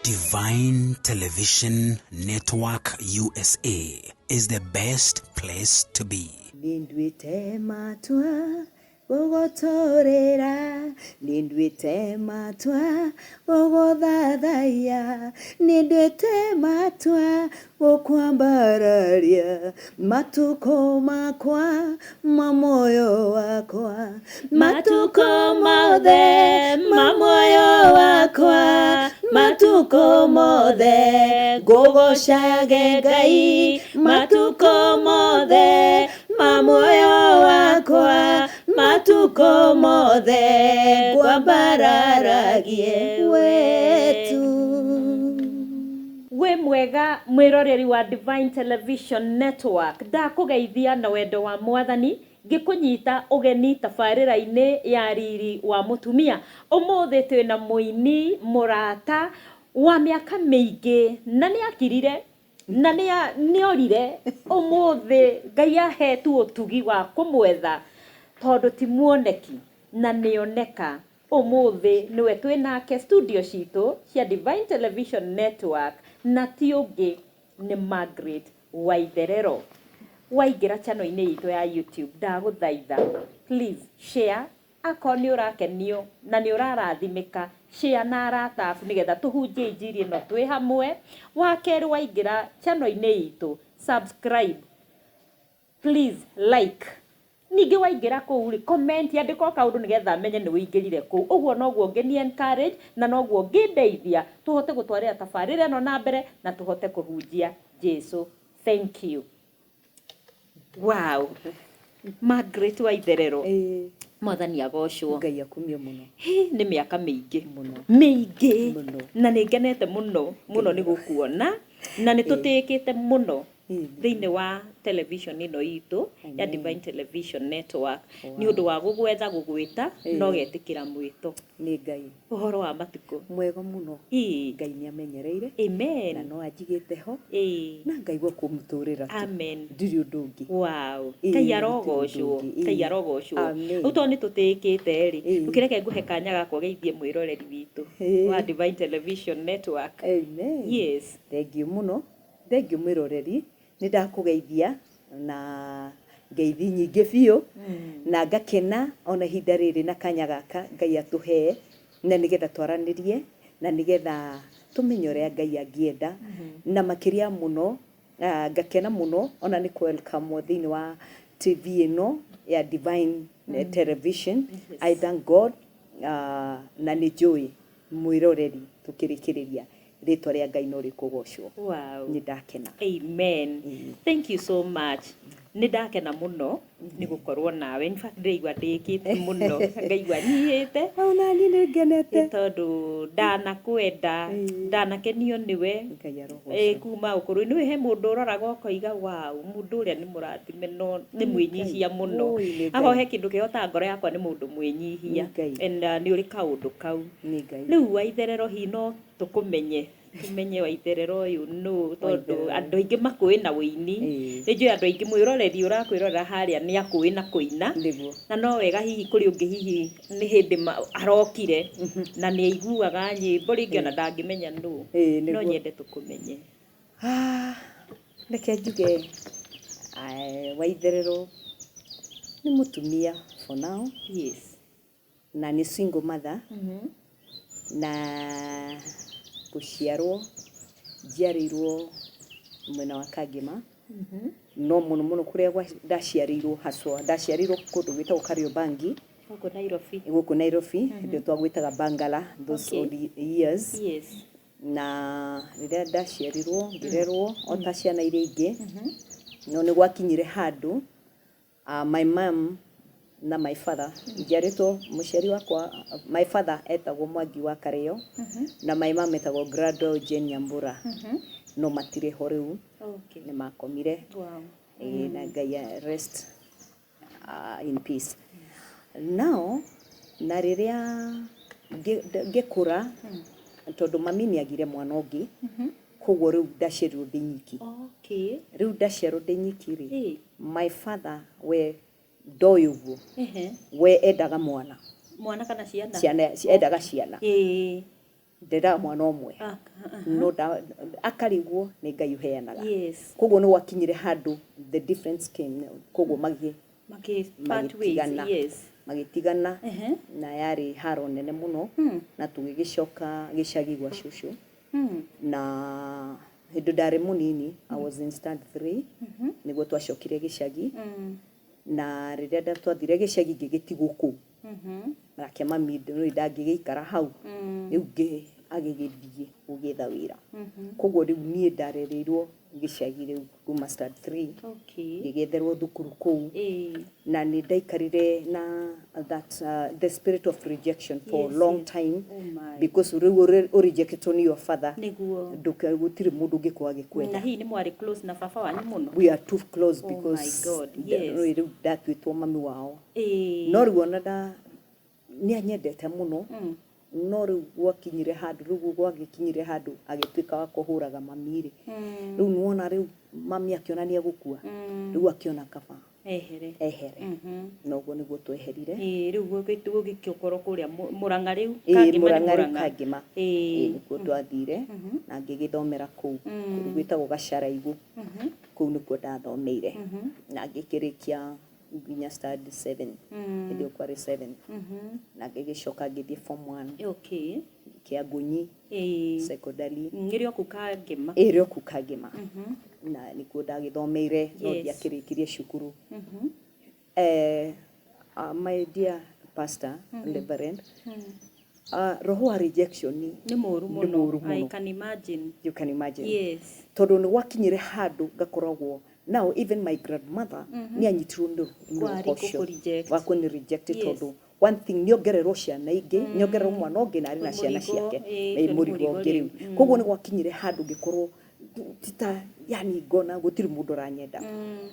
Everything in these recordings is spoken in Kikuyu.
Divine Television Network USA is the best place to be. Nĩnduĩte matua gũgũtũrĩra, nĩnduĩte matua gũgũthathaiya, nĩnduĩte matua gũkwambararia matukũ makwa ma muoyo wakwa, matukũ mothe ma muoyo wakwa, matukũ mothe ngũgocage Ngai, matukũ mothe ma muoyo wakwa, matukũ mothe ngwambararagie wetu. Wĩ mwega mwĩroreri wa Divine Television Network, ndakũgeithia na wendo wa Mwathani, ngĩkũnyita ũgeni tabarĩra-inĩ ya riri wa mũtumia. Ũmũthĩ twĩna mũini mũrata wa mĩaka mĩingĩ na nĩ akirire na nĩ orire. Ũmũthĩ Ngai ahetwo ũtugi wa kũmwetha tondũ ti muoneki na nĩoneka. Ũmũthĩ nĩwe twĩnake studio citũ cia Divine Television Network na ti ũngĩ nĩ Margaret Waitherero. Waingĩra channel-inĩ itũ ya YouTube, ndagũthaitha please share, akorwo nĩ ũrakenio na nĩ ũrarathimĩka, share na arata aku nĩgetha tũhunjie injiri ĩno twĩ hamwe. Wa kerĩ, waingĩra channel-inĩ itũ, subscribe, please like, ningĩ waingĩra kũu rĩ, comment, andĩka o kaũndũ nĩgetha menye nĩ wĩingĩrire kũu. Ũguo noguo ũngĩni encourage na noguo ũngĩndeithia tũhote gũtwarĩra tabarĩra ĩno na mbere na tũhote kũhunjia Jesu. Thank you. Wow, Margaret Waitherero, Mwathani agocwo. Ngai akumio mũno. Hĩ, nĩ mĩaka mĩingĩ. Mũno. Mĩingĩ. Mũno. Na nĩ ngenete mũno mũno nĩ gũkuona na nĩ tũtĩĩkĩte mũno thĩinĩ wa television ĩno itũ ya Amen. Divine Television Network nĩ ũndũ wa gũgwetha, gũgwĩta na ũgetĩkĩra mwĩto. Nĩ Ngai. Ũhoro wa matukũ? Mwega mũno. Ngai nĩ amenyereire na no anjigĩte ho na ngaigua kũmũtũrĩra tu. Amen. Ndirĩ ũndũ ũngĩ. Wow. Ĩĩ, Ngai gũtirĩ ũndũ arogocwo. ũngĩ. Ngai arogocwo. Amen. Rĩu tondũ nĩ tũtĩĩkĩte rĩ, ndũkĩreke ngũhe kanya gakwa ũgeithie mwĩroreri witũ wa Divine Television Network. Amen. Yes. Thengiũ mũno, thengiũ mwĩroreri, nĩ ndakũgeithia na ngeithi nyingĩ biũ na ngakena ona ihinda rĩrĩ na kanya gaka Ngai atũhe na nĩgetha twaranĩrie na nĩgetha tũmenye ũrĩa Ngai angĩenda, na makĩria mũno ngakena mũno ona nĩ welcome thĩinĩ wa TV ĩno ya Divine Television. I thank God, na nĩ njũĩ mwĩroreri tũkĩrĩkĩrĩria rĩtwa rĩa Ngai no rĩkũgocwo. Nĩ ndakena. Amen. Thank you so much. Nĩ ndakena mũno nĩ gũkorwo nawe. In fact, ndĩraigua ndĩkĩte mũno, ngaigua nyihĩte. Ona niĩ nĩ ngenete. Nĩ tondũ ndanakwenda, ndanakenio nĩwe. Ngai arogocwo. Kuma ũkũrũ-inĩ. Nĩ he mũndũ ũroraga ũkoiga, wow, mũndũ ũrĩa nĩ mũrathime no nĩ mwĩnyihia mũno. Oi, nĩ Ngai. Akorwo he kĩndũ kĩhotaga ngoro yakwa nĩ mũndũ mwĩnyihia. Nĩ Ngai. And nĩ ũrĩ kaũndũ kau. Nĩ Ngai. Rĩu Waitherero, hihi no tũkũmenye, tũmenye Waitherero ũyũ nũ, tondũ Waitherero. andũ aingĩ makũĩ na ũini. Nĩ njũĩ andũ aingĩ mwĩroreri ũrakwĩrorera harĩa nĩ akũĩ na kũina. Na no wega hihi kũrĩ ũngĩ hihi nĩ hĩndĩ arokire na nĩ aiguaga nyĩmbo rĩngĩ ona ndangĩmenya nũ. No nyende tũkũmenye. Reke njuge, Waitherero nĩ mũtumia for now. Na nĩ single mother. Na gũciarwo njiarĩirwo mwena wa Kangema. No mũno mũno kũrĩa ndaciarĩirwo haswa, ndaciarĩirwo kũndũ gwĩtagwo Kariobangi. Gũkũ Nairobi. Gũkũ Nairobi, hĩndĩ ĩyo twagwĩtaga Bangala those old years. Na rĩrĩa ndaciarirwo ngĩrerwo o ta ciana iria ingĩ, no nĩ gwakinyire handũ, my mom na my father, njiarĩtwo mũciari wakwa, my father etagwo Mwangi wa Karĩo na my mom etagwo Gladwell Jane Nyambura, no matirĩ ho rĩu. Nĩ makomire. Ĩĩ, na Ngai rest in peace. Now, na rĩrĩa ngĩkũra, tondũ mami nĩ agire mwana ũngĩ, koguo rĩu ndaciarirwo ndĩ nyiki. Rĩu ndaciarwo ndĩ nyiki rĩ, my father we ndoĩ ũguo. We endaga mwana. Mwana kana ciana? Ciana, endaga ciana. Ndendaga mwana ũmwe. Ah, No akarigwo nĩ Ngai ũheanaga. Koguo nĩ gwakinyire handũ the difference came, koguo Maki part ways. Magĩtigana. Magĩtigana. Na yarĩ haro nene mũno, na tũgĩgĩcoka gĩcagi gwa cũcũ. Na hĩndĩ ndarĩ mũnini, I was in stand 3, nĩguo twacokire gĩcagi. Na rĩrĩa twathire gĩcagi, ngĩgĩtigwo kũu nake mami nĩ ndangĩgĩikara hau. Rĩu agĩgĩthiĩ gũgĩetha wĩra. Koguo rĩu niĩ ndarereirwo gĩcagi rĩu kuma stand 3. Ngĩgĩetherwo thukuru kũu. Na nĩ ndaikarire na that the spirit of rejection for a long time. Oh my. Because rĩu ũrejectwo nĩ your father, gũtirĩ mũndũ ũngĩkorwo agĩkwenda. Na hihi nĩ mwarĩ close na baba wanyu mũno? We are too close. Oh my Because God, yes. Rĩu ndatuĩtwo mami wao. No rĩu ona nĩ anyendete mũno. No rĩu gwakinyire handũ, rĩu gwagĩkinyire handũ agĩtuĩka wa kũhũraga mami rĩ. Rĩu nĩwona rĩu mami akĩona nĩ egũkua. Rĩu akĩona kaba ehere. Ehere. Na ũguo nĩguo tweherire. Ĩĩ, rĩu gũgĩkorwo kũrĩa Mũrang'a rĩu. Ĩĩ. Kangĩma nĩ. Mũrang'a rĩu. Mũrang'a. Kangĩma. Ĩĩ, nĩkuo twathire na ngĩgĩthomera kũu. Kũndũ gwĩtagwo Gacaraigũ. Kũu nĩkuo ndathomeire na ngĩkĩrĩkia nginya standard 7. Hĩndĩ ĩyo kwarĩ 7. Na ngĩgĩcoka ngĩthiĩ form 1 Kĩangunyi Secondary. Ĩrĩ o kũu Kangĩma? Ĩrĩ o kũu Kangĩma, na nĩkuo ndagĩthomeire, no ndiakĩrĩkirie cukuru. My dear pastor, reverend, roho wa rejection nĩ mũru nĩ mũno. Mũru I mũno. can imagine. You can imagine. Tondũ nĩ gwakinyire handũ ngakoragwo now even my grandmother nĩ anyitirwo nĩ Kwarĩ roho ũcio gũkũ-reject. wa kũni reject. Tondũ one thing, nĩongererwo ciana ingĩ, nĩongererwo mwana ũngĩ na arĩ na ciana Mũrigo, ciake. Ĩĩ, Ĩ, ũcio nĩ mũrigo mũrigo ũngĩ rĩu. Rĩu koguo nĩ gwakinyire handũ ngĩkorwo tita, yani ngona gũtirĩ mũndũ ũranyenda.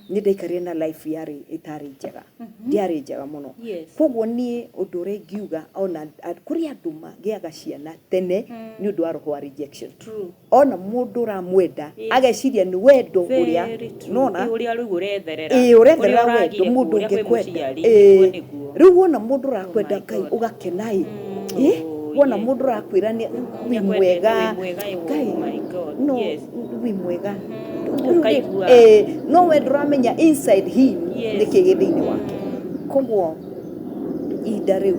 Nĩ ndaikarire na life yarĩ ĩtarĩ njega, ndiarĩ njega mũno. Koguo niĩ ũndũ ũrĩa ingiuga, ona kũrĩ andũ magĩaga ciana tene nĩ ũndũ wa roho wa rejection. Ona mũndũ ũramwenda ageciria nĩ wendo ũrĩa Very true. nona. Ĩ, ũrĩa rĩu ũretherera. Ĩĩ, ũretherera Ũrĩa wendo ũragire mũndũ kũrĩa kwĩ ũngĩkwenda. mũciari, Ĩĩ. nĩguo nĩguo. Rĩu wona mũndũ ũrakwenda, My Ngai, God. ũgakena ĩ. Ĩ, Oh, wona mũndũ ũrakwĩra nĩ wĩ Nĩakwendete, mwega, wĩ mwega, oh Ngai, my God, no yes. wĩ mwega. Ũkaigua. Ĩĩ, no we ndũramenya inside him nĩkĩ gĩ thĩinĩ wake. Koguo ihinda rĩu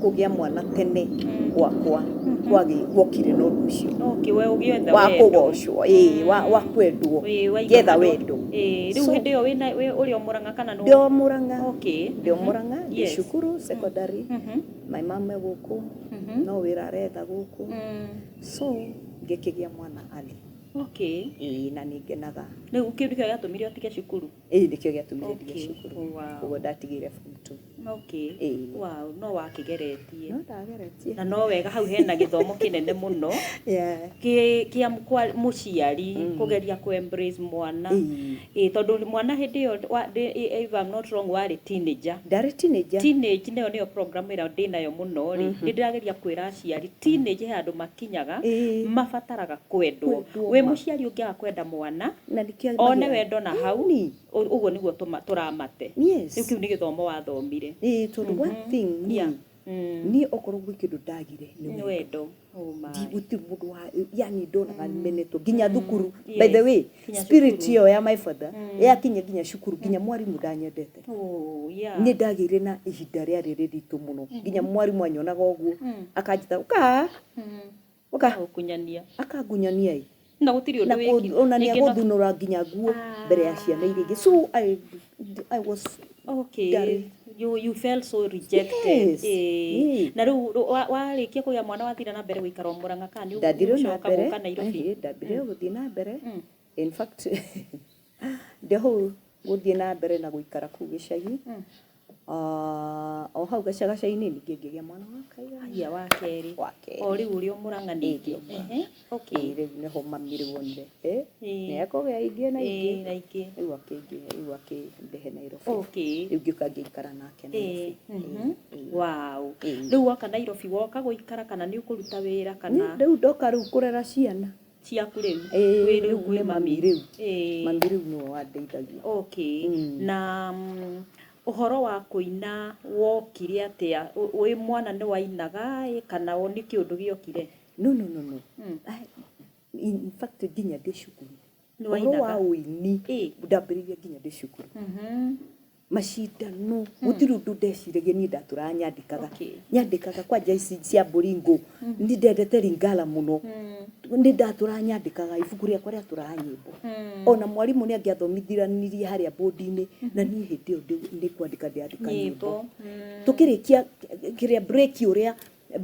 kũgĩa mwana tene gwakwa gwokire na ũndũ ũcio Okay, we ũgĩetha wa wendo. kũgocwo, ĩĩ, wa kwendwo. Ĩĩ, waigua ngĩetha handũ- wendo. Ĩĩ, rĩu So- hĩndĩ ĩyo wĩna ũrĩ o Mũrang'a kana Ndĩ o Mũrang'a. Ndĩ o Mũrang'a, ndĩ cukuru secondary. My mom e gũkũ, no wĩra aretha gũkũ. So ngĩkĩgĩa mwana ali. Ĩĩ, na nĩ ngenaga. Rĩu kĩu nĩkĩo gĩatũmire ũtige cukuru? Ĩĩ, nĩkĩo gĩatũmire ndige cukuru. Koguo ndatigire form 2. Ĩĩ. Wow, no wakĩgeretie. No ndageretie. Na no wega, hau hena gĩthomo kĩnene mũno kĩa kwa mũciari kũgeria kũ embrace mwana. Ĩĩ, tondũ mwana hĩndĩ ĩyo if I'm not wrong, warĩ teenager. Ndarĩ teenager. Teenage nayo nĩyo program ĩrĩa ndĩnayo mũno rĩ, nĩ ndĩrageria kwĩra aciari teenage he handũ makinyaga mabataraga kwendwo. Kwendwo Wĩ ma. Mũciari ũngĩaga kwenda mwana Na nĩkĩo one magĩaga. wendo na hau Ĩni. ũguo nĩguo tũramate. Rĩu kĩu nĩ gĩthomo wathomire. Ĩĩ, tondũ one thing niĩ niĩ okorwo gwĩ kĩndũ ndagire nĩ nĩ wendo. Wendo, oh my. Gũtirĩ mũndũ wa, yani ndonaga menetwo nginya thukuru, by the way. Nginya Spirit cukuru. ĩyo ya my father yakinya nginya cukuru, nginya mwarimũ ndanyendete. Nĩ ndagĩire na ihinda rĩarĩ rĩritũ mũno, nginya mwarimũ anyonaga ũguo akanjĩta, "Ũka haha, ũka." Gũkunyania. Akangunyania ĩ. Na gũtirĩ Na ũndũ wĩkire. ona nĩ Rĩngĩ no- agũthunũra nginya nguo mbere ya ciana iria ingĩ. So I was ndarĩ. You felt so rejected. Yes. Na rĩu warĩkia kũgĩa mwana, wathire na mbere gũikara o Mũrang'a kana nĩ Ndathire na ũgũcoka mbere. gũka Nairobi? Ndambire gũthiĩ na mbere. In fact, ndĩ hau gũthiĩ na mbere na gũikara kũu gĩcagi. O hau gacagaca-inĩ ningĩ ngĩgĩa mwana wa kaigana. Aya, wa kerĩ. Wa kerĩ. O rĩu ũrĩ o Mũrang'a ningĩ? Ĩĩ, ndĩ o Mũrang'a. Ehe, okay. Ĩĩ, rĩu nĩho mami rĩu onire nĩ ekũgĩa ingĩ na ingĩ. Na ingĩ. Rĩu rĩu akĩndehe Nairobi. Rĩu ngĩũka ngĩikara nake Nairobi. Ĩĩ. Rĩu woka Nairobi, woka gũikara kana nĩ ũkũruta wĩra kana? Rĩu ndoka rĩu kũrera ciana. Ciaku rĩu. Ĩĩ, Wĩ rĩu rĩu kwĩ nĩ mami. Mami rĩu. Mami rĩu nĩwe wandeithagia. Okay. Na Ũhoro wa kũina wokire atĩa? Wĩ mwana nĩ wainaga ĩ, kana nĩ kĩũndũ gĩokire? No, no, no, no. In fact, nginya ndĩ cukuru, Nĩ ũhoro wa wainaga? ũini ndambĩrĩirie nginya ndĩ cukuru. Macindano, gũtirĩ ũndũ ndeciragia, niĩ ndatũraga nyandĩkaga. Nyandĩkaga kwanja ici cia mbũringũ, nĩ ndendete Lingala mũno. Nĩ ndatũraga nyandĩkaga, ibuku rĩakwa rĩatũraga nyĩmbo. Ona mwarimũ nĩ angĩathomithanirie harĩa bũndi-inĩ, na niĩ hĩndĩ ĩyo nĩ kwandĩka ndĩrandĩka nyĩmbo. Nyĩmbo. Tũkĩrĩkia kĩrĩa break, ũrĩa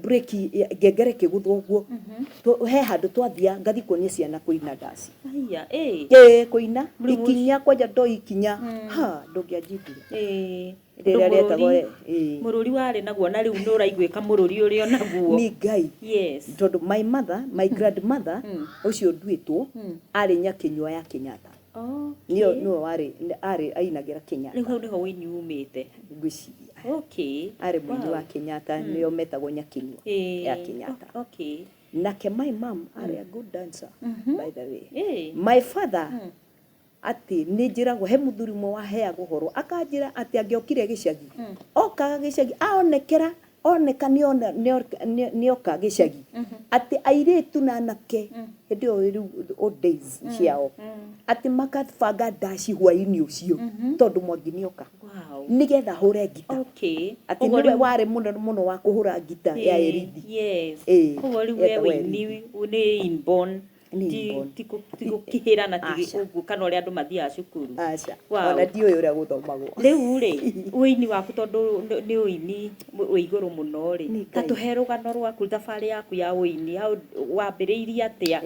break ngengere ĩkĩgũthwo ũguo, he handũ twathiaga ngathiĩ kuonia ciana kũina ndaci. Aya, ĩ. Ĩĩ, kũina Rĩu ikinya, kwanja ndoĩ ikinya, ha, ndũngĩanjiguire. Rĩrĩa Ũndũ rĩetagwo mũrũri, ĩĩ. Mũrũri warĩ naguo na rĩu nĩ ũraiguĩka mũrũri ũrĩ o naguo. Nĩ Ngai. Tondũ my mother, my grandmother ũcio nduĩtwo, arĩ Nyakĩnyua ya Kenyatta. Nĩyo nĩwe warĩ arĩ ainagĩra Kenyatta. Rĩu hau nĩho ũini umĩte? Ngwĩciria. Arĩ mũini wa Kenyatta, nĩo metagwo Nyakĩnyua ya Kenyatta. Nake my mom arĩ a good dancer, by the way. My father, atĩ nĩ njĩragwo he mũthuri ũmwe waheaga ũhoro akanjĩra atĩ angĩokire gĩcagi, okaga gĩcagi aonekera, oneka nĩoka gĩcagi, atĩ airĩtu na anake hĩndĩ ĩyo rĩu old days ciao, atĩ makabanga ndaci hwaĩ-inĩ ũcio tondũ Mwangi nĩoka, nĩgetha ahũre ngita. Atĩ Ũguo nĩwe rĩu warĩ mũnene mũno wa kũhũra ngita ya Erithi. Koguo rĩu we Yetagwo ũini Erithi. nĩ inborn. Nĩ inborn. Ti gũkĩhĩra na ti Aca. ũguo kana ũrĩa andũ mathiaga cukuru. Aca. Ona ndiũĩ ũrĩa gũthomagwo. Rĩu rĩ, ũini waku tondũ nĩ ũini wĩ igũrũ mũno rĩ, Nĩ ta Ngai. tũhe rũgano rwaku, thabarĩ yaku ya ũini, how wambĩrĩirie atĩa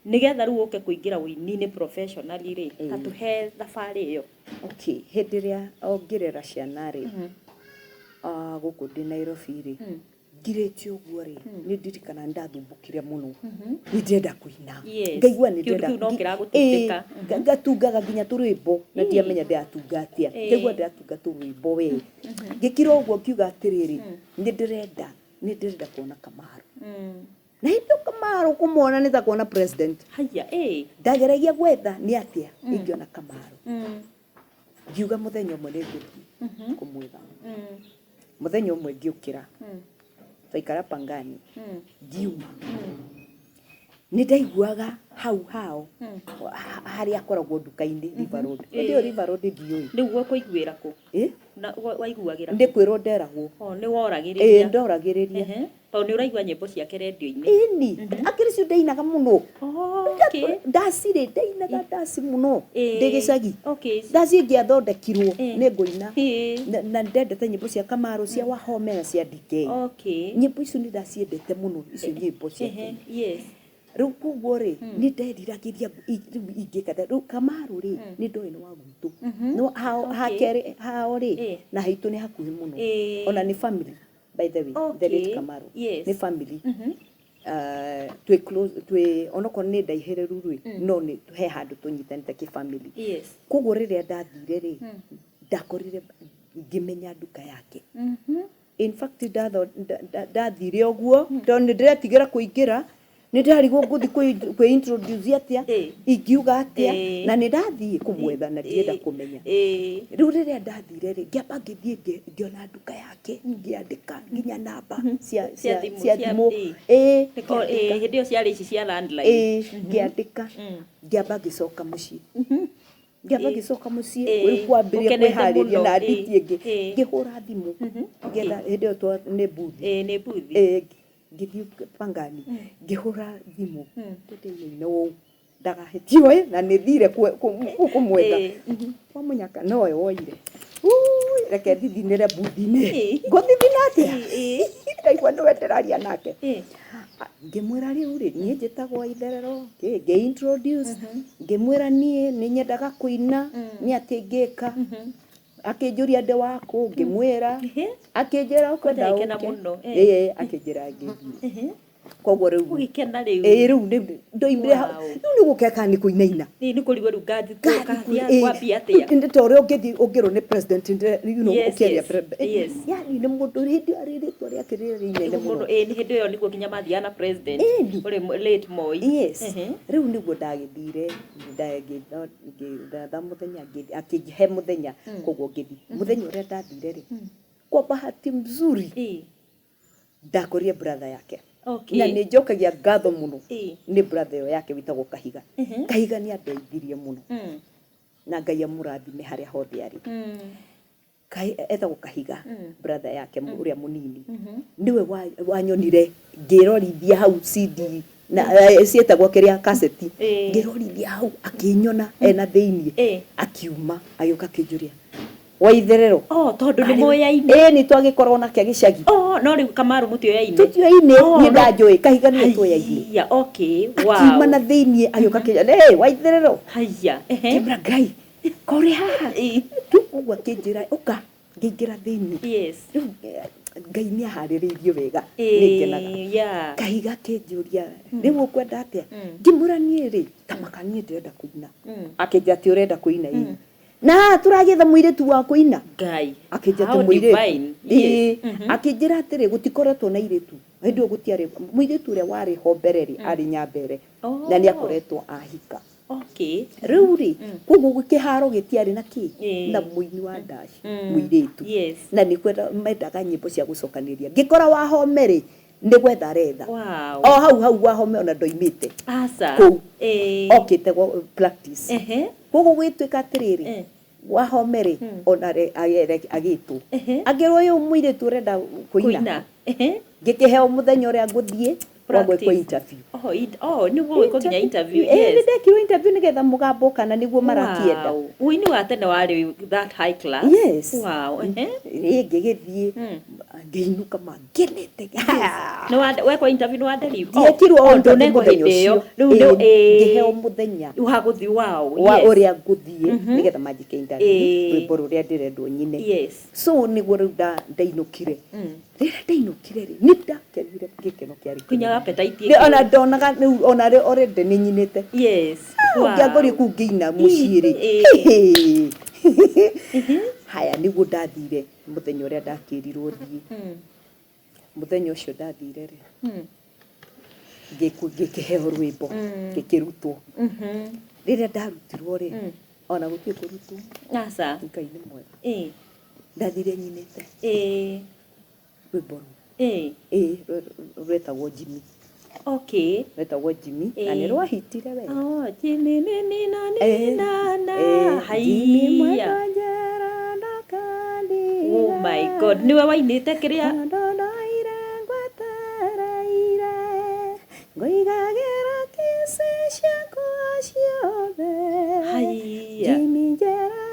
nĩgetha rĩu ũke kũingĩra ũini-inĩ professionally rĩ, ta tũhe thabarĩ ĩyo. Okay, hĩndĩ ĩrĩa o ngĩrera ciana rĩ, gũkũ ndĩ Nairobi rĩ, ngirĩte ũguo rĩ, nĩ ndirikana nĩ ndathumbũkire mũno, nĩ ndĩrenda kũina. Ngaigua nĩ Kĩũndũ ndĩrenda kĩu no kĩragũtindĩka. Ngatungaga nginya tũrwĩmbo na ndiamenya ndĩratunga atĩa. Ngaigua ndĩratunga tũrwĩmbo we. Ngĩkira ũguo ngiuga atĩrĩrĩ, nĩ ndĩrenda kuona Kamaru. Na hĩndĩ ĩyo Kamaru kũmuona nĩ ta kuona president. Haya, ĩ. Ndageragia gwetha nĩ atĩa ingĩona Kamaru. Ngiuga mũthenya ũmwe nĩ ngũthiĩ kũmwetha. Mũthenya ũmwe ngĩũkĩra, twaikara Pangani, ngiuma. Nĩ ndaiguaga hau hao harĩa akoragwo nduka-inĩ River Road. Hĩndĩ ĩyo River Road ndiũĩ. Rĩu ũkũiguĩra kũ? Ĩ? Na waiguagĩra Nĩ kwĩrwo nderagwo. O, nĩ woragĩrĩria? Ĩ, ndoragĩrĩria. Tondũ nĩ ũraigua nyĩmbo ciake rendio-inĩ. Ĩni, akĩrĩ cio ndainaga mũno. Ndaci rĩ, ndainaga ndaci mũno ndĩ gĩcagi. Ndaci ĩngĩathondekirwo nĩ ngũina. Na ndendete nyĩmbo cia Kamaru, cia Wahome na cia DK. Nyĩmbo icio nĩ ndaciendete mũno, icio nyĩmbo cia tene. Rĩu koguo rĩ, nĩ nderiragĩria rĩu ingĩka atĩa. Rĩu Kamaru rĩ, nĩ ndoĩ nĩ wa gwitũ. No hao hakerĩ hao rĩ, na haitũ nĩ hakuhĩ mũno. Ona nĩ family, by the way, the late Kamaru. Nĩ family. Twĩ close, twĩ onokorwo nĩ ndaihĩrĩru rĩ, no nĩ he handũ tũnyitanĩte kĩ family. Koguo rĩrĩa ndathire rĩ, ndakorire ngĩmenya nduka yake. In fact, ndathire ũguo tondũ nĩ ndĩretigĩra kũingĩra, nĩ ndĩrarigwo ngũthiĩ kwĩ introduce atĩa, ingiuga atĩa, na nĩ ndathiĩ kũmwetha na ndirenda kũmenya. Rĩu rĩrĩa ndathire rĩ, ngĩamba ngĩthiĩ ngĩona nduka yake, ngĩandĩka nginya namba cia Cia thimũ, cia thimũ. Ĩĩ, ngĩandĩka. Hĩndĩ ĩyo ciarĩ ici cia landline. Ĩĩ, ngĩandĩka, ngĩamba ngĩcoka mũciĩ. Ngĩamba ngĩcoka mũciĩ rĩu kwambĩrĩria Ũkenete kwĩharĩria mũno, na nditi ĩngĩ. Ngĩhũra thimũ, ngĩetha hĩndĩ ĩyo nĩ mbuthi. Ĩĩ, nĩ mbuthi. Ĩĩ, ngĩthiĩ Pangani, ngĩhũra thimũ, ndĩina ũũ ndagahĩtio ĩ, na nĩ thire kũmwetha. Wamunyaka nowe woire. Ui, reke thithinĩre mbuthi-inĩ. Ngũthithina atĩa? Ndaigua nĩwe ndĩraria nake. Ngĩmwĩra rĩu rĩ, niĩ njĩtagwo Itherero, ngĩ introduce, ngĩmwĩra niĩ nĩ nyendaga kũina, nĩ atĩ ngĩka. Akĩnjũria ndĩ wakũ, ngĩmwĩra, akĩnjĩra ũkwenda Kwanja agĩkena ũke. mũno, Ĩĩ, akĩnjĩra ngĩthiĩ. Koguo rĩu Ũgĩkena rĩu. Ĩĩ, rĩu ndoimire hau. Rĩu nĩ gũkeka nĩ kũinaina. Nĩ nĩ kũrigwo rĩu ngathi ngathi kwambia atĩa. Nĩ ta ũrĩa ũngĩthiĩ ũngĩrwo nĩ president, ũkĩaria yani nĩ mũndũ hĩndĩ ĩyo arĩ rĩtwa rĩake rĩrĩa inene mũno. Ĩĩ, nĩ hĩndĩ ĩyo nĩguo nginya mathiaga na president. Ũrĩ late Moi. Yes. Rĩu nĩguo ndagĩthire ndatha mũthenya, akĩhe mũthenya, koguo ngĩthiĩ mũthenya ũrĩa ndathire rĩ, kwa bahati mzuri ndakorire brother yake. Na nĩ njokagia ngatho mũno nĩ brother ĩyo yake wĩtagwo Kahiga. Kahiga nĩ andeithirie mũno na Ngai amũrathime harĩa hothe arĩ. Etagwo Kahiga, brother yake ũrĩa mũnini nĩwe wanyonire ngĩrorithia hau CD na ciĩtagwo kĩrĩa kaseti, ngĩrorithia hau akĩnyona ena thĩiniĩ, akiuma agĩũka akĩnjũria, "Waitherero?" Oh, tondũ nĩ moyaine. Ĩĩ, nĩ twagĩkorwo nake gĩcagi. Oh, no rĩu Kamaru mũtioyaine. Tũtioyaine. Niĩ ndanjũĩ Kahiga nĩwe tuoyaine. Haiya, okay, wow. Akiuma na thĩiniĩ agĩũka akĩnjũria, "Hey, Waitherero?" Haiya, ehe. Ngĩmwĩra, "Ngai korĩ haha?" Rĩu ũguo akĩnjĩra, "Ũka." Ngĩingĩra thĩiniĩ. Rĩu Ngai nĩ aharĩrĩirie wega, nĩ ngenaga. Kahiga akĩnjũria, "Rĩu ũkwenda atĩa?" Ngĩmwĩra, "Niĩ rĩ, tamaka niĩ ndĩrenda kũina." Akĩnjĩra, "Atĩ ũrenda kũina?" "Ĩĩ." "Na haha tũragĩetha mũirĩtu wa kũina?" Ngai. Akĩnjĩra How atĩ mũirĩtu. divine. Ĩĩ. Akĩnjĩra atĩrĩ, gũtikoretwo na airĩtu hĩndĩ ĩyo, gũtiarĩ mũirĩtu ũrĩa warĩ ho mbere rĩ, arĩ Nyambere na nĩ akoretwo ahika. Rĩu rĩ, koguo kĩharo gĩtiarĩ na kĩ na mũini wa ndaci mũirĩtu. Na nĩ kwenda mendaga nyĩmbo cia gũcokanĩria. Ngĩkora Wahome rĩ, nĩ gwetha aretha. O hau hau Wahome ona ndoimĩte Aca. kũu, okĩte practice. Koguo gũgĩtuĩka atĩrĩrĩ, Wahome rĩ, ona agĩtwo, angĩrwo, "Ũyũ mũirĩtu ũrenda kũina." Kũina. Ngĩkĩheo mũthenya ũrĩa ngũthiĩ wa gwĩkwo Practice. interview. Oh, nĩguo gwĩkwo nginya interview. Ĩĩ, nĩ ndekirwo interview nĩgetha mũgambo kana nĩguo marakĩenda. Ũini wa tene warĩ that high class. Yes. Ehe. Ĩ, ngĩgĩthiĩ, ngĩinũka ma ngenete. Nĩ wekwo interview, nĩ wa Ndiekirwo Oh, interview ndũnekwo mũthenya hĩndĩ ĩyo. ũcio. Rĩu Ĩĩ, nĩ ngĩheo mũthenya wa gũthiĩ wa ũrĩa ngũthiĩ nĩgetha manjĩke interview, rwĩmbo rũrĩa ndĩrendwo nyine. So nĩguo rĩu ndainũkire. Rĩrĩa ndainũkire rĩ, nĩ ndakenire gĩkeno kĩarĩ Nginya kĩnene. appetite Nĩ ona ndonaga rĩu ona already nĩ nyinĩte. Ũngĩangorire kũu ngĩina mũciĩ rĩ, haya nĩguo ndathire mũthenya ũrĩa ndakĩrirwo thiĩ. Mũthenya ũcio ndathire rĩ, ngĩkĩheo rwĩmbo, ngĩkĩrutwo. Rĩrĩa ndarutirwo rĩ, ona gũtirĩ kũrutwo. Aca. Ngai nĩ mwega. Ndathire nyinĩte rwĩmbo rũu. Ĩĩ, rwetagwo Jimmy. Rwetagwo Jimmy na nĩ rwahitire wega. Oh, Jimmy ni ni na ni na na. Jimmy Haiya. mwendwa njera ndakandira. Oh my God. Niwe wainĩte kĩrĩa. Ndondoire ngwetereire, ngũigagĩra kiss ciakwa ciothe. Haiya. Jimmy njera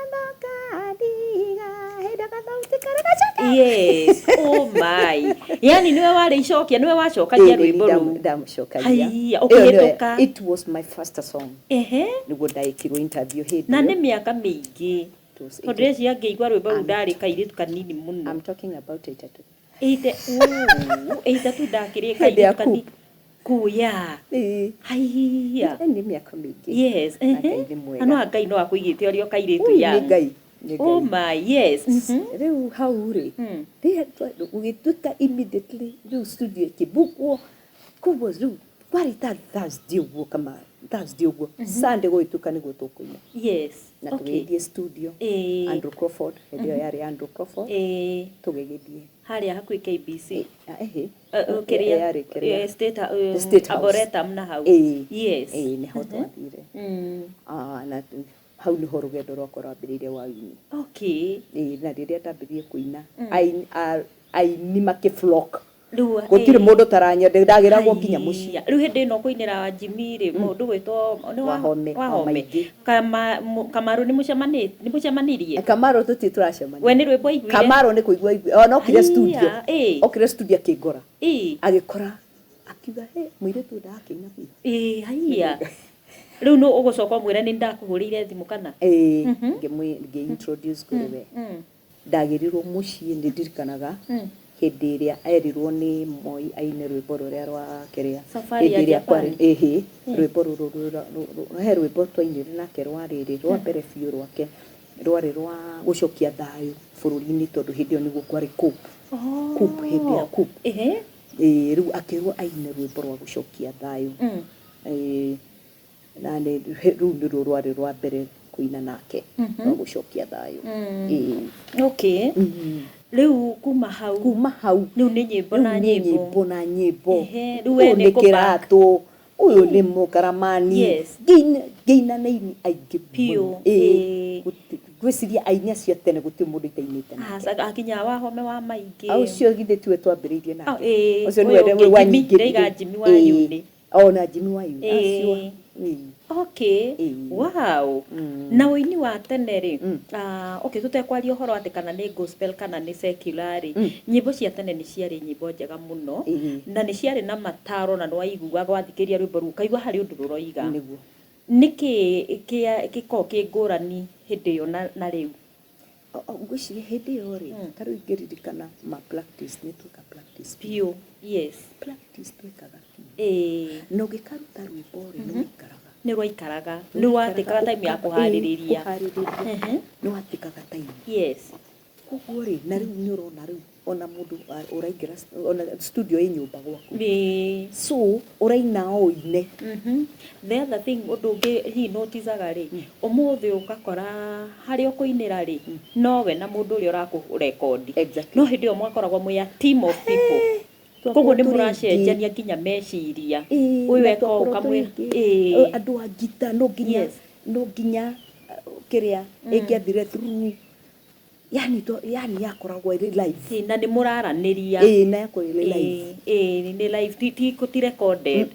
ndakandiga, hĩndĩ gathauti karĩ gacoka. Yes. Oh my. Yani niwe warĩ icokia, niwe wacokagia rwĩmbo rũu. Ndamũcokagia. Haiya, Ĩyo nĩyo- ũkĩhĩtũka. It was my first song. Nĩguo ndaĩkirwo interview hĩndĩ Na ĩyo. nĩ mĩaka mĩingĩ. It was Tondũ rĩcio ngĩigua rwĩmbo rũu ndarĩ kairĩtu kanini mũno. I'm talking about 82. Eighty, ooh, 82 ndakĩrĩ Hĩndĩ ya kairĩtu kanini. Kuu ya. Ĩĩ. Haiya. Nĩ mĩaka mĩingĩ. Na Ngai nĩ mwega. Na no Ngai no akũigĩte ũrĩ o kairĩtu Ui, ya. nĩ Ngai, nĩ Oh Ngai. my, yes. Rĩu hau rĩ, rĩrĩa gũgĩtuĩka immediately rĩu studio ĩkĩbukwo, koguo rĩu kwarĩ ta Thursday ũguo, kama Thursday ũguo, Sunday gũgĩtuĩka nĩguo tũkũina. Na tũgĩgĩthiĩ studio, Andrew Crawford, hĩndĩ ĩyo yarĩ Andrew Crawford, tũgĩgĩthiĩ. Harĩa hakuhĩ KBC. Ĩhĩ. Kĩrĩa Yarĩ kĩrĩa. State State House. Arboretum na hau. Ĩĩ. Yes. Ĩĩ, nĩho twathire. Ah, na hau nĩho rũgendo rwakwa rwambĩrĩirie wa ũini. Ĩĩ, na rĩrĩa ndambĩrĩirie kũina, aini makĩ flock. Rĩu Gũtirĩ mũndũ ũtaranyenda, ndagĩragwo nginya mũciĩ. Haiya. Rĩu hĩndĩ ĩno kũinĩra Jimmy rĩ, mũndũ gwĩtwo nĩ Wahome, Wahome. Wamaingĩ. Kamaru nĩ mũcemanirie? Kamaro tũtirĩ tũracemania. We nĩ rwĩmbo aiguire? Kamaro nĩ kũigua aigua ona okire Haiya, studio, okire studio akĩngora, agĩkora, akiuga, "Hey, mũirĩtu ũyũ ndakĩina biũ." Ĩĩ, haiya. Rĩu nũ ũgũcoka ũmwĩre nĩ ndakũhũrĩire thimũ kana? Ĩĩ, ngĩ introduce kũrĩ we. Ndagĩrirwo mũciĩ, nĩ ndirikanaga. Hĩndĩ ĩrĩa erirwo nĩ Moi aine rwĩmbo rũrĩa rwa kĩrĩa, Safari hĩndĩ ya ĩrĩa Japan. kwarĩ, ĩhĩ, rwĩmbo rũrũ he rwĩmbo twainire nake rwa rĩrĩ, rwa mbere biũ rwake rwarĩ rwa gũcokia thayũ bũrũri-inĩ, tondũ hĩndĩ ĩyo nĩguo kwarĩ coup. Coup, hĩndĩ ya coup. Ĩĩ, rĩu akĩrwo aine rwĩmbo rwa gũcokia thayũ. Ĩĩ, na nĩ rũu nĩruo rwarĩ rwa mbere kũina nake, rwa gũcokia thayũ. Ĩĩ. Okay. Rĩu kuma hau? Kuma hau. Rĩu nĩ nyĩmbo na rĩu nĩ nyĩmbo. Nyĩmbo na nyĩmbo. Rĩu we ũyũ nĩ nĩ kũ-back. Kĩratũ, ũyũ nĩ mũkaramani. Ngĩina na aini aingĩ Piũ, mũno. Ĩĩ. Ngwĩciria aini acio a tene gũtirĩ mũndũ itainĩte nake. Aca, akinya Wahome wa Maingĩ. Ũcio githĩ tiwe twambĩrĩirie nake? Ĩĩ. Ũcio ũyũ nĩwe ũngĩ, Jimmy, wanyingĩririe. ndaiga Jimmy wa Yuni. Ona Jimmy wa Yuni. Acio. Ĩĩ. Wow. Na ũini wa tene rĩ, ah, okay, tũtekwaria ũhoro atĩ kana nĩ gospel kana nĩ secular rĩ, nyĩmbo cia tene nĩ ciarĩ nyĩmbo njega mũno, na nĩ ciarĩ na mataro, na nĩwaiguaga wathikĩrĩria rwĩmbo rũu ũkaigua harĩ ũndũ rũroiga. Nĩkĩ gĩkoragwo kĩ ngũrani hĩndĩ ĩyo na rĩu? Ngwĩciria hĩndĩ ĩyo rĩ, ta rĩu ingĩririkana ma practice, nĩ twĩka practice biũ. Yes. Practice twĩkaga biũ. Na ũgĩkaruta rwĩmbo rĩ, nĩ waikaraga. Nĩ rwaikaraga. Nĩ watĩkaga time ya kũharĩrĩria. Kũharĩrĩria. Nĩ watĩkaga time. Koguo rĩ, na rĩu nĩ ũrona rĩu ona mũndũ ũraingĩra ona studio ĩ nyũmba gwaku. So ũraina o ũine. The other thing, ũndũ ũngĩ hihi noticaga rĩ, ũmũthĩ ũgakora harĩa ũkũinĩra rĩ, nowe na mũndũ ũrĩa ũrakũrekondi. No hĩndĩ ĩyo mwakoragwo mwĩ a team of people. Koguo nĩ Twakorwo tũrĩ aingĩ. Mũracenjania nginya meciria. Ũyũ Na eka ũũ twakorwo ũkamwĩra. tũrĩ aingĩ. Andũ a ngita no nginya no nginya kĩrĩa ĩngĩathire through, yani to, yani yakoragwo ĩrĩ live. Ĩĩ, na nĩ mũraranĩria. Ĩĩ, na yakoragwo ĩrĩ live. Ĩĩ, nĩ live, ti recorded.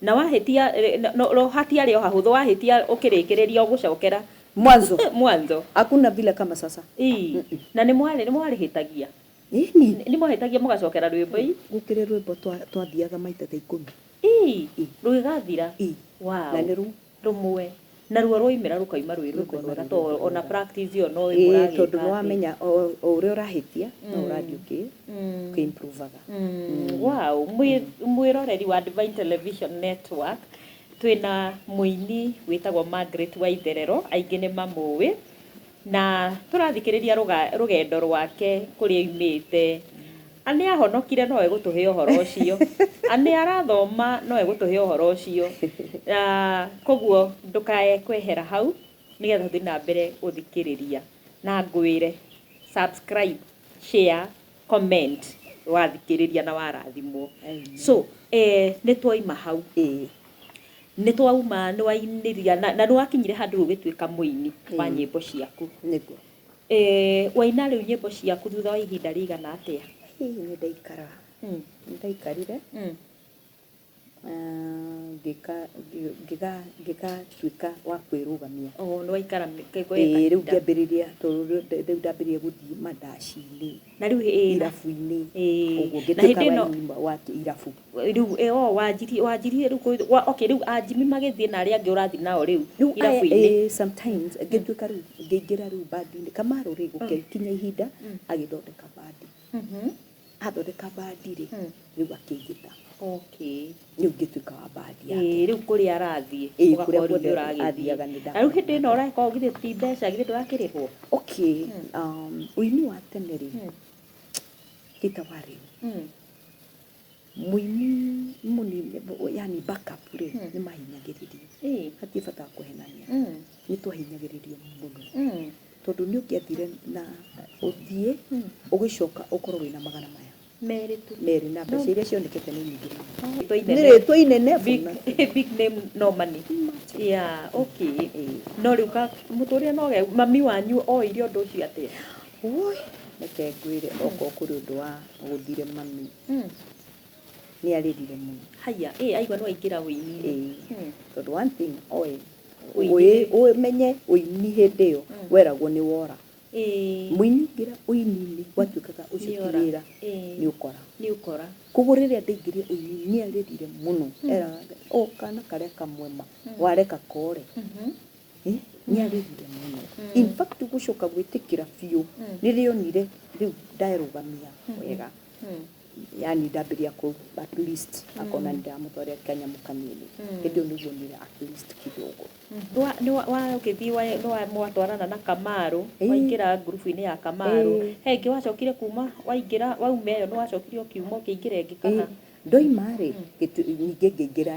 Na wahĩtia no hatiarĩ o hahũthũ, wahĩtia ũkĩrĩkĩrĩria ũgũcokera mwanzo. Mwanzo. Hakuna vile kama sasa. Ĩĩ. Na nĩ mwarĩhĩtagia? Ĩni. Nĩ mwahĩtagia mũgacokera rwĩmbo ĩ? Gũkĩrĩ rwĩmbo twathiaga maita ta 10. Ĩĩ, rũgĩgathira. Ĩĩ. Wow. Na nĩ rũ Rũmwe. Naruo rwoimĩra rũkauma rwĩ rwĩmbo Rũkauma rwega rwĩ to rwĩmbo ona rwega. practice ĩyo no Ĩĩ, mũragĩka tondũ nĩ atĩ. wamenya o ũrĩa ũrahĩtia no ũrathiĩ ũkĩ-improvaga. Wow, mwĩroreri wa Divine Television Network, twĩna mũini wĩtagwo Margaret Waitherero, aingĩ nĩ mamũĩ, na tũrathikĩrĩria rũgendo rwake kũrĩa oimĩte. Nĩ ahonokire, no egũtũhe ũhoro ũcio. Nĩ arathoma, no egũtũhe ũhoro ũcio. Koguo ndũkae kwehera hau nĩgetha tũthiĩ na mbere gũthikĩrĩria, na ngwĩre subscribe, share, comment wathikĩrĩria na warathimwo. So nĩ twaima hau, nĩ twauma, nĩ wainĩria na nĩ wakinyire handũ rĩu ũgĩtuĩka mũini wa nyĩmbo ciaku. Nĩguo. Waina rĩu nyĩmbo ciaku thutha wa ihinda rĩigana atĩa? Hihi nĩ ndaikara, nĩ ndaikarire, ngĩgatuĩka wa kwĩrũgamia. Oh, nĩ waikara Ĩĩ, rĩu ngĩambĩrĩria, tondũ rĩu ndambĩrĩria gũthiĩ mandaci-inĩ, na rĩu irabu-inĩ, ũguo na ngĩtuĩka hĩndĩ ĩno wa irabu. Rĩu o wanjirie rĩu okay, rĩu anjimi magĩthiĩ na arĩa angĩ ũrathiĩ nao rĩu rĩu aya, irabu-inĩ. Sometimes ngĩtuĩka rĩu ngĩingĩra rĩu bandi-inĩ Kamaru rĩ, gũgĩkinya ihinda agĩthondeka bandi. Athondeka bandi rĩ, rĩu akĩnjĩta. Rĩu ngĩtuĩka wa bandi yake. Ĩĩ, rĩu kũrĩa arathiĩ Ĩĩ, ũgakorwo kũrĩa rĩu guothe nĩ ũragĩthiĩ. Athiaga nĩ Na rĩu hĩndĩ ĩno ũreka ũũ, githĩ ti mbeca, githĩ ndũrakĩrĩhwo? Okay, ũini wa tene rĩ, ti ta wa rĩu. Mũini mũnini, yani backup rĩ, nĩ mahinyagĩrĩrio. Hatirĩ bata wa kũhenania. Nĩ twahinyagĩrĩrio mũno, tondũ nĩ ũngĩathire na ũthiĩ ũgĩcoka ũkorwo wĩna 400 2 tu. 2, na mbeca iria cionekete nĩ nyingĩ mũno. Rĩtwa nĩ inene. Rĩtwa inene. Big, big name, no money. Yeah, okay. No rĩu ka mũtũrĩre no ge mami wanyu oire ũndũ ũcio atĩa? Woi, reke ngwĩre, okorwo kũrĩ ũndũ wa gũthire mami, nĩ arĩrire mũno. Haya, ĩ aigua nĩ waingĩra ũini-inĩ. Ĩĩ. Tondũ one thing oĩ, Ũini. Ũmenye ũini hĩndĩ ĩyo weragwo nĩ wora. Mũini ingĩra ũini-inĩ gwatuĩkaga ũcio ti Nĩora. Wĩra nĩ ũkora. Nĩ ũkora. Koguo rĩrĩa ndaingĩrire ũini nĩ arĩrire mũno, eraga Ngai, o kana karĩa kamwe ma wareka kore. Nĩ arĩrire mũno. In fact, gũcoka gwĩtĩkĩra biũ rĩrĩa onire rĩu nderũgamia wega. Yani ndambĩrĩria kũ at least akona nĩndamũtwarĩra kanyamũ kanini. Hĩndĩ ĩyo nĩguo nire at least kidogo. Ũgĩthiĩ mwatwarana na Kamaru, waingĩra ngurubu-inĩ ya Kamaru, he ĩngĩ wacokire kuma waingĩra wauma ĩyo, nĩ wacokire ũkiuma ũkĩingĩra ĩngĩ kana? Ndoima rĩ, ningĩ ngĩingĩra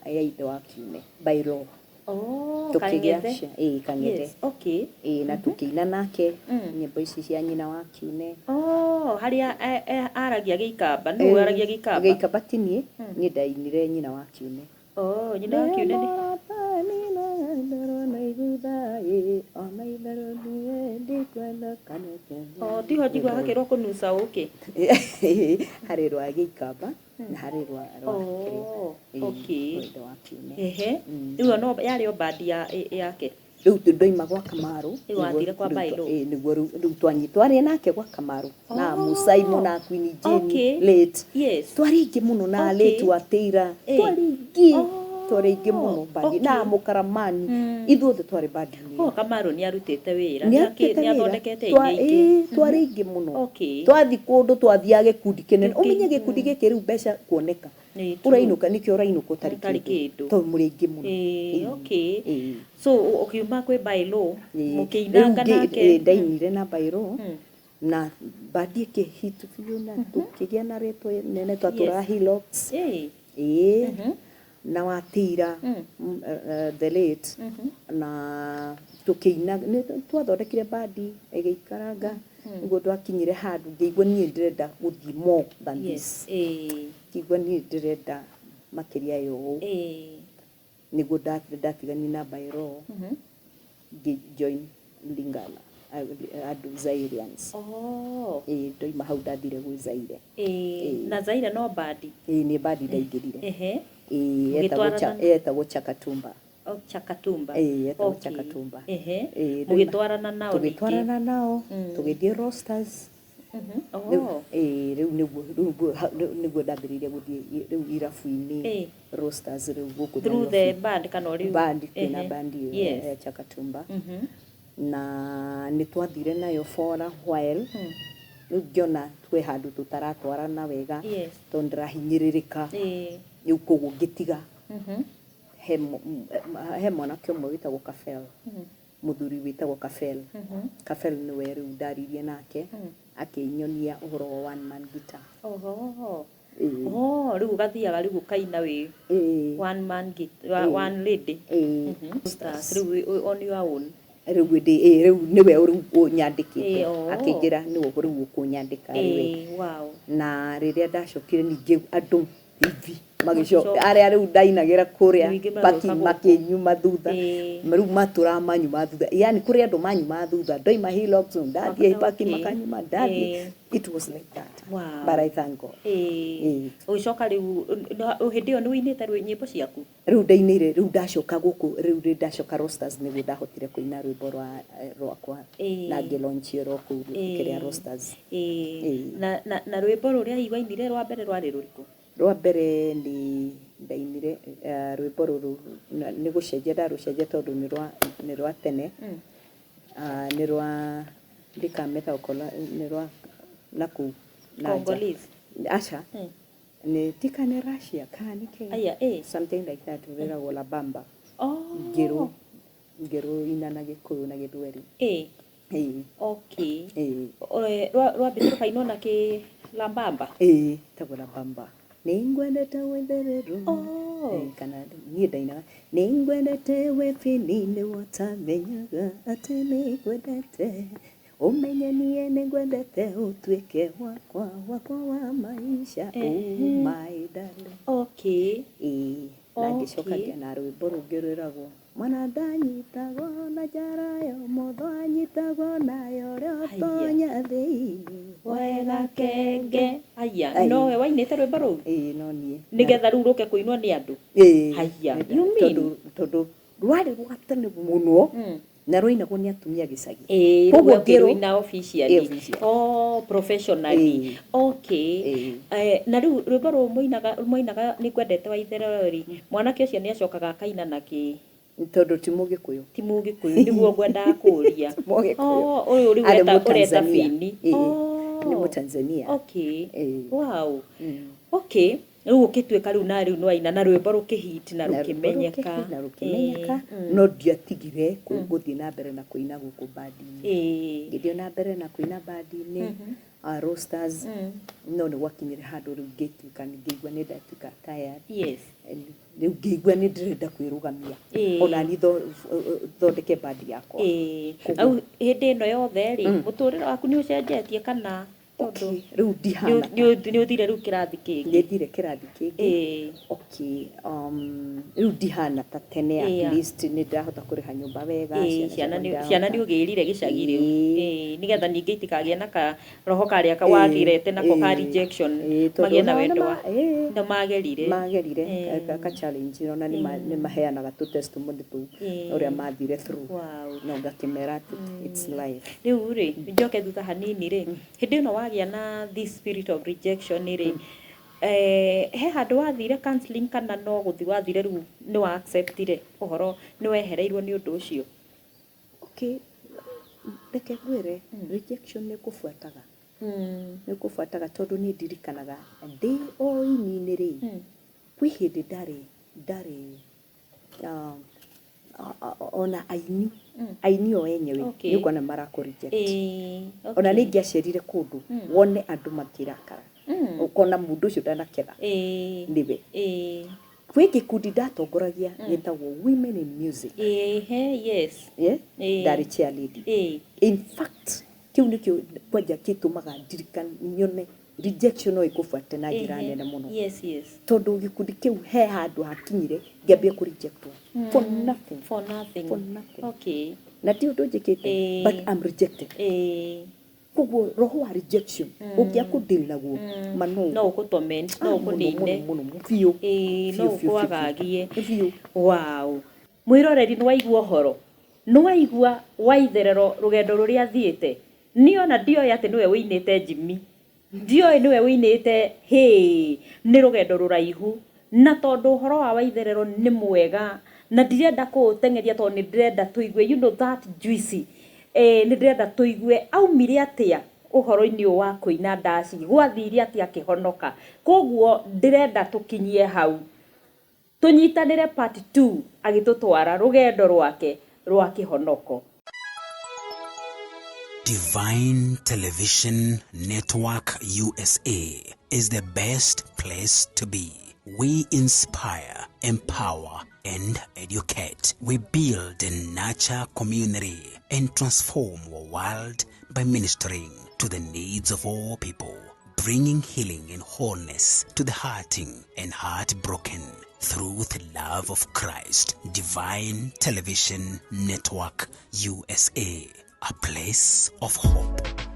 ya ithe wa Kiume by law. Oh, Tũkĩgĩa Kang'ethe. Ĩĩ, Kang'ethe. Yes, okay. Ĩĩ, na tũkĩina nake nyĩmbo ici cia nyina wa Kiume. Oh, harĩa aragia Gĩikamba, nũ aragia Gĩikamba? Gĩikamba ti niĩ, niĩ ndainire nyina wa Kiume. Oh, nyina wa Kiume nĩ Oh, tiho njigua hakĩrwo kũnuca ũkĩ. Harĩ rwa Gĩikamba na harĩ rwa kĩrĩa. Oh, Ĩĩ, okay. rwa ithe wa Kiume. Ehe. Rĩu ĩyo no yarĩ o bandi ya yake. Rĩu ndoima gwa Kamaru. Rĩu wathire kwa Bairũ. Ĩĩ, nĩguo rĩu twarĩ nake gwa Kamaru na Musaimo na Queen Jane late. Twarĩ aingĩ mũno na late wa Teira. Twarĩ aingĩ. Twarĩ aingĩ mũno bandi na Mũkaramani. Ithuothe twarĩ bandi-inĩ. Oh, Kamaru nĩ arutĩte wĩra. Nĩ arutĩte Nĩ wĩra. athondekete aingĩ. Ĩĩ, twarĩ aingĩ mũno. Twathiĩ kũndũ twathiaga gĩkundi kĩnene. Ũmenye gĩkundi gĩkĩ rĩu mbeca kuoneka. Ũrainũka nĩkĩo ũrainũka ũtarĩ kĩndũ. Tondũ mũrĩ aingĩ mũno. Okay. So ũkiuma kwĩ Bairũ, mũkĩinanga nake. Ndainire na Bairũ na bandi ĩkĩhit biũ na tũkĩgĩa na rĩtwa nene, twatũraga Hillocks. Ĩĩ. Na Watĩira, the late, na tũkĩina, nĩ twathondekire bandi ĩgĩikaranga nĩguo twakinyire handũ ngĩigua niĩ ndĩrenda gũthiĩ more than this. Ngĩigua niĩ ndĩrenda makĩria ya ũũ. Nĩguo ndatiganire na Bairũ, ngĩ join Lingala, andũ Zairians. Ĩĩ, ndoima hau ndathire gwĩ Zaire. Na Zaire no bandi? Ĩĩ, nĩ bandi ndaingĩrire. Ĩĩ, etagwo Chakatumba. Oh, Chakatumba. Ĩĩ, etagwo Chakatumba. Mũgĩtwarana nao ningĩ? Tũgĩtwarana nao, tũgĩthiĩ Rosters. Ĩĩ, rĩu nĩguo ndambĩrĩirie gũthiĩ rĩu irabu-inĩ Rosters rĩu gũkũ. Through the band kana rĩu? Band, kwĩna band ĩyo ya Chakatumba. Na nĩ twathire nayo for a while. Rĩu ngĩona twĩ handũ tũtaratwarana wega tondũ ndĩrahinyĩrĩrĩka. Rĩu koguo ngĩtiga. He mwanake ũmwe wĩtagwo Kabel, mũthuri wĩtagwo Kabel. Kabel nĩwe rĩu ndaririe nake akĩnyonia ũhoro wa one man guitar. Oho. Oh, rĩu ũgathiaga rĩu ũkaina wĩ one man guitar, one lady. Stars rĩu on your own. Rĩu rĩu nĩwe rĩu ũnyandĩkĩte, akĩnjĩra nĩwe rĩu ũkũnyandĩka rĩwe. Na rĩrĩa ndacokire ningĩ andũ hivi magĩcoka arĩa rĩu ndainagĩra kũrĩa paki makĩnyuma thutha, rĩu matũraga manyuma thutha, yani kũrĩ andũ manyuma thutha, ndoima Hillocks ndathiĩ paki makanyuma, ndathiĩ, it was like that. But I thank God. Ũgĩcoka rĩu hĩndĩ ĩyo nĩ ũinĩte nyĩmbo ciaku? Rĩu ndainĩire, rĩu ndacoka gũkũ, rĩu ndacoka Rosters nĩguo ndahotire kũina rwĩmbo rwakwa na ngĩlaunch ro kũu kĩrĩa Rosters. Na rwĩmbo rũrĩa hihi wainire rwa mbere rwarĩ rũrĩkũ? Rwa mbere nĩ ndainire rwĩmbo rũrũ, nĩ gũcenjia ndarũcenjia tondũ nĩ rwa tene. Nĩ rwa ndikameta okorwo nĩ rwa nakũu na nja. Congolese? Aca. Nĩ tika nĩ Russia kana nĩ kĩ? Aya, Something like that, rwĩragwo La Bamba. Ngĩrũina na Gĩkũyũ na Gĩthweri. Okay. Rwambĩte rũkainwo na kĩ La Bamba? Ĩĩ, ĩtagwo La Bamba. Nĩngwendete wĩthererũ. Kana niĩ ndainaga nĩngwendete we bini nĩwatamenyaga atĩ nĩngwendete, ũmenye niĩ nĩngwendete ũtuĩke wakwa, wakwa wa maisha. Oh my darling. Ĩĩ, na ngĩcoka ngĩona rwĩmbo rũngĩ rwĩragwo mwana ndanyitagwo na njara yo mũthũ anyitagwo nayo ũrĩa ũtonya thĩinĩ Wega kenge. Aya, nowe wainĩte rwĩmbo rũu? Ĩĩ, no niĩ. Nĩgetha rĩu rũke kũinwo nĩ andũ? Ĩĩ. Haya, you mean? Tondũ rwarĩ rwa tene mũno na rwainagwo nĩ atumia gĩcagi. Ĩĩ, Koguo rĩu ũkĩrũina officially. Officially. Oh, professionally. Okay. Na rĩu rwĩmbo rũu mũinaga nĩ ngwendete wa itherero rĩ, mwanake ũcio nĩ acokaga akaina na kĩ? Tondũ ti Mũgĩkũyũ. Ti Mũgĩkũyũ, nĩguo ngwendaga kũũria. Mũgĩkũyũ. Oh, ũyũ rĩu Arĩ ũreta Mũtanzania. Bini. Ĩĩ. Nĩ Mũtanzania. Okay. Wow. Okay. Rĩu ũgĩtuĩka rĩu na rĩu nĩwaina na rwĩmbo rũkĩhit na Na rwĩmbo rũkĩmenyeka. rũkĩhit na rũkĩmenyeka, no ndiatigire gũthiĩ na mbere na kũina gũkũ bandi-inĩ. Ngĩthiĩ na mbere na kũina bandi-inĩ, Roasters, no nĩ gwakinyire handũ rĩu ngĩtuĩka ngĩigua nĩ ndatuĩka tired. Rĩu ngĩigua nĩ ndĩrenda kwĩrũgamia ona niĩ thondeke bandi yakwa. Au hĩndĩ ĩno yothe rĩ, mũtũrĩre waku nĩ ũcenjetie kana tondũ Okay, rĩu ndihana nĩ ũthire rĩu kĩrathi kĩngĩ? Nĩ thire kĩrathi kĩngĩ. Okay, rĩu ndihana ta tene, at least nĩ ndĩrahota kũrĩha nyũmba wega. Ciana ciakwa nĩ ciana nĩ ndĩrahota. Ũgĩrire gĩcagi rĩu. Nĩgetha ningĩ itikagĩe na karoho karĩa wagĩrete nako ka rejection, Tondũ magĩe na onao wendo wa nĩma nĩ magerire. Magerire ka challenge, ona nĩ maheanaga tũ testimony tũu ũrĩa mathire through. No ngakĩmera atĩ it's life. Rĩu rĩ, njoke thutha hanini rĩ, hĩndĩ ĩno wagĩa na this spirit of rejection rĩ, he handũ wathire counseling kana no gũthi wathire rĩu nĩ wa acceptire ũhoro, nĩ wehereirwo nĩ ũndũ ũcio? Okay, reke ngwĩre, rejection nĩ ĩkũbuataga, nĩ ĩkũbuataga, tondũ niĩ ndirikanaga ndĩ o ini-inĩ rĩ, kwĩ hĩndĩ ndarĩ ona aini o enyewe nĩ ũkuona marakũ reject. Ona nĩ ingĩacerire kũndũ wone andũ makĩrakara, ũkona mũndũ ũcio ndanakena nĩwe. Kwĩ gĩkundi ndatongoragia gĩtagwo Women in Music. Ĩhe, yes. Yeah? Ndarĩ chair lady. In fact, kĩu nĩkĩo kwanja gĩtũmaga ndirikane, nyone rejection no ĩkũbuate na njĩra nene mũno, tondũ gĩkundi kĩu he handũ hakinyire ngĩambia kũ rejectwo for nothing. For nothing. For nothing. Na ti ũndũ njĩkĩte, but I'm rejected. Koguo roho wa rejection ũngĩa kũ deal naguo mano no ũkũ torment, no Ah, mũno, ũkũnine. Mũno mũno biũ. No Biũ, biũ, biũ, ũkwagagie. Biũ. Wow, mwĩroreri, nĩ waigua ũhoro, nĩ waigua Waitherero rũgendo rũrĩa athiĩte. Niĩ ona ndioĩ atĩ nĩwe wĩinĩte Jimmy, ndioĩ nĩwe wĩinĩte hĩ. Nĩ rũgendo rũraihu, na tondũ ũhoro wa Waitherero nĩ mwega na ndirenda kũũteng'eria, tondũ nĩ ndĩrenda tũigue that juicy, nĩ ndĩrenda tũigue aumire atĩa ũhoro-inĩ ũyũ wa kũina ndaci, gwathire atĩa akĩhonoka. Koguo ndĩrenda tũkinyie hau, tũnyitanĩre part 2 agĩtũtwara rũgendo rwake rwa kĩhonoko. Divine Television Network USA is the best place to be. We inspire, empower, and educate. We build and nurture community and transform our world by ministering to the needs of all people, bringing healing and wholeness to the hurting and heartbroken through the love of Christ. Divine Television Network USA, a place of hope.